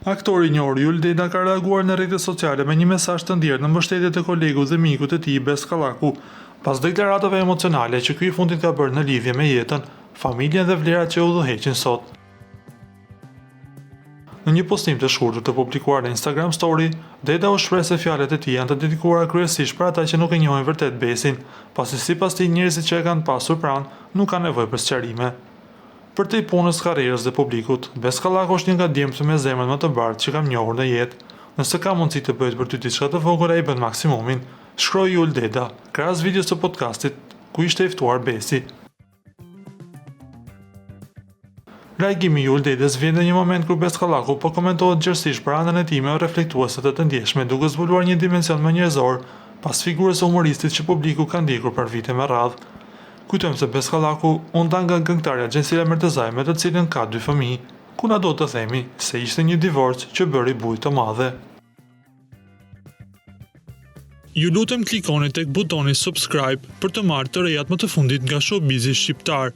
Aktori i njohur Jul Deda ka reaguar në rrjetet sociale me një mesazh të ndjerë në mbështetje të kolegut dhe mikut të tij Bes Kallaku, pas deklaratave emocionale që ky i fundit ka bërë në lidhje me jetën, familjen dhe vlerat që e udhëheqin sot. Në një postim të shkurtër të publikuar në Instagram Story, Deda u shpreh se fjalët e tij janë të dedikuara kryesisht për ata që nuk e njohin vërtet Besin, pasi sipas tij njerëzit që e kanë pasur pranë nuk kanë nevojë për sqarime. Përtej punës, karrierës dhe publikut, Bes Kallaku është një nga djemtë me zemrën më të bardhë që kam njohur në jetë. Nëse ka mundësi të bëjë për ty diçka të vogël ai bën maksimumin, shkroi Jul Deda, krahas videos së podcastit, ku ishte i ftuar Besi. Reagimi i Jul Dedës vjen në një moment kur Bes Kallaku po komentohet gjerësisht për anën e tij më reflektuese dhe të ndjeshme duke zbuluar një dimension më njerëzor pas figurës së humoristit që publiku ka ndjekur për vite me radhë. Kujtojmë se Bes Kallaku u nda nga këngëtarja Xhensila Myrtezaj me të cilën ka dy fëmijë, ku na duhet të themi se ishte një divorc që bëri bujë të madhe. Ju lutem klikoni tek butoni subscribe për të marrë të rejat më të fundit nga showbizi shqiptar.